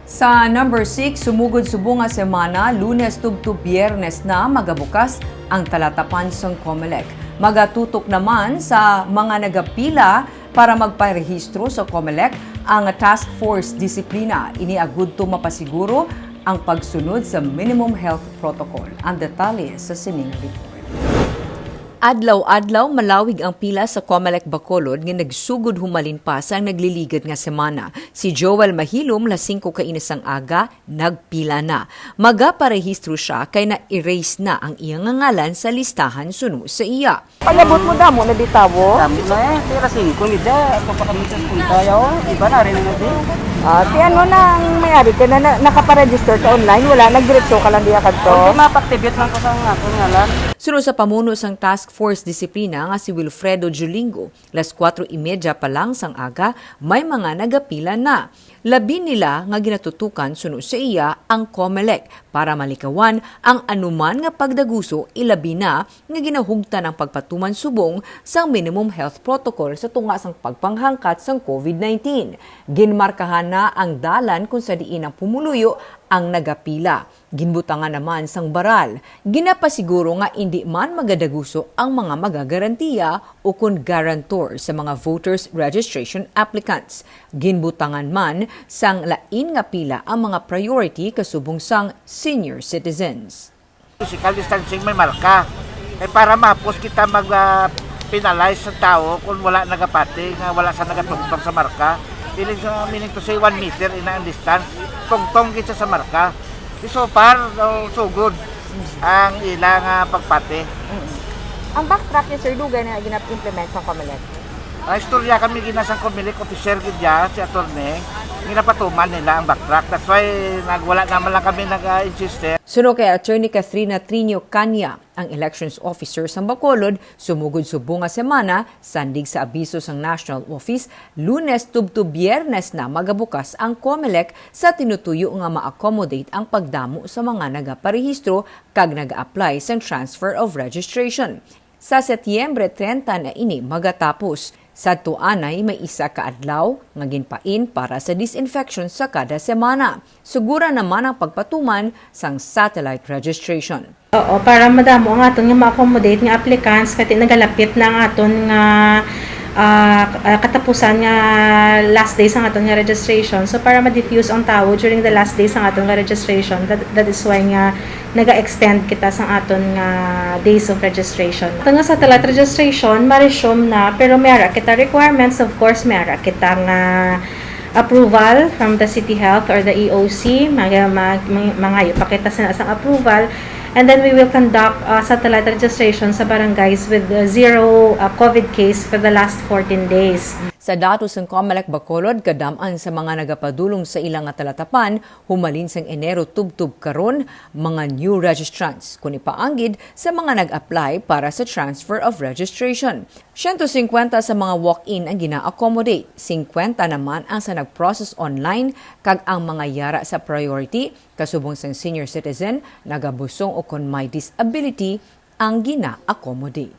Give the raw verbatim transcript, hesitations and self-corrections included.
Sa number six, sumugod subong nga semana, Lunes tubtob Biyernes na magabukas ang talatapan sang Comelec. Magatutok naman sa mga nagapila para magparehistro sa Comelec ang Task Force Disiplina. Ini agudto mapasiguro ang pagsunod sa minimum health protocol. Ang detalye sa sining report. Adlaw-adlaw malawig ang pila sa Comelec Bacolod nga nagsugod humalin pa sang nagliligad nga semana. Si Joel Mahilom, las singko kaina sang aga, nagpila na. Magaparehistro sia kay na-erase na ang iya nga ngalan sa listahan suno sa iya. Palabot mo, damo na di tawo. Damo na eh, pira singko ni da, ako pa kami sa punta yaw, iba na rin na di. Ah, si ano na ang may-ari ka na, na nakaparegister ka online, wala, nagdiretso ka lang diya kadto? Hindi, mapactivate lang ko sa akong ngalan. Suno sa pamuno sang Task Force Disiplina nga si Wilfredo Julingo, las kuwatro y media pa lang sang aga, may mga nagapila na. Labi nila nga ginatutukan suno sa iya ang Comelec para malikawan ang anuman nga pagdaguso, ilabi na nga ginahugtan ang pagpatuman subong sang minimum health protocol sa tunga sang pagpanghangkat sang COVID nineteen. Ginmarkahan na ang dalan kung sa diin ang pumuluyo ang nagapila. Ginbutangan naman sang baral. Ginapasiguro nga indi man magadaguso ang mga magagarantiya ukon guarantor sa mga voters registration applicants. Ginbutangan man sang lain nga pila ang mga priority kasubong sang senior citizens. Physical distancing may marka. Eh, para mahapos kita mag, ah, penalize sa tao kung wala nagapati, nga wala sa nagatungtong sa marka. Meaning, sa, meaning to say, one meter ina ang distance. Tungtong gid siya sa marka. Di so far, oh, so good ang ila nga pagpati. Mm. Ang backtrack niya, sir, dugay na nga gina-implement sa Comelec? Ang istorya kami gina sa Comelec officer gid ya, si attorney, ginapatuman nila ang backtrack. That's why nagwala naman lang kami nag-insist. Suno kay Attorney Katrina Trinio Cania, ang elections officer sang Bacolod, sumugod subong nga semana, sandig sa abiso sang National Office, Lunes tubtob Biyernes na magabukas ang Comelec sa tinutuyo nga ma-accommodate ang pagdamo sa mga nagaparehistro kag nag-apply sang transfer of registration. Sa Setyembre treinta na ini magatapos. Sadto anay may isa ka adlaw nga ginpain para sa disinfection sa kada semana. Sugura naman ang pagpatuman sang satellite registration. Oo, para madamo ang aton nga ma-accommodate nga applicants, kay nagalapit na ang aton nga, ah, ah, katapusan nga last day sang aton nga registration. So, para ma-diffuse ang tawo during the last day sang aton nga registration, that, that is why nga naga-extend kita sang aton nga days of registration. Aton nga satellite registration, ma-resume na, pero may ara kita requirements, of course, may ara kita nga approval from the City Health or the E O C. Mga, mga, mga, mangayo pa kita sa sang approval. And then we will conduct, uh, satellite registration sa barangays with, uh, zero, uh, COVID case for the last fourteen days. Sa datos sang Comelec Bacolod, kadam-an sa mga nagapadulong sa ila nga talatapan humalin sang Enero tubtob karon, mga new registrants, kon ipaanggid sa mga nag-apply para sa transfer of registration. Siyento singkwenta sa mga walk-in ang gina-accommodate, singkwenta naman ang sa nag-process online, kag ang mga yara sa priority, kasubong sang senior citizen, nagabusong ukon may disability, ang gina-accommodate.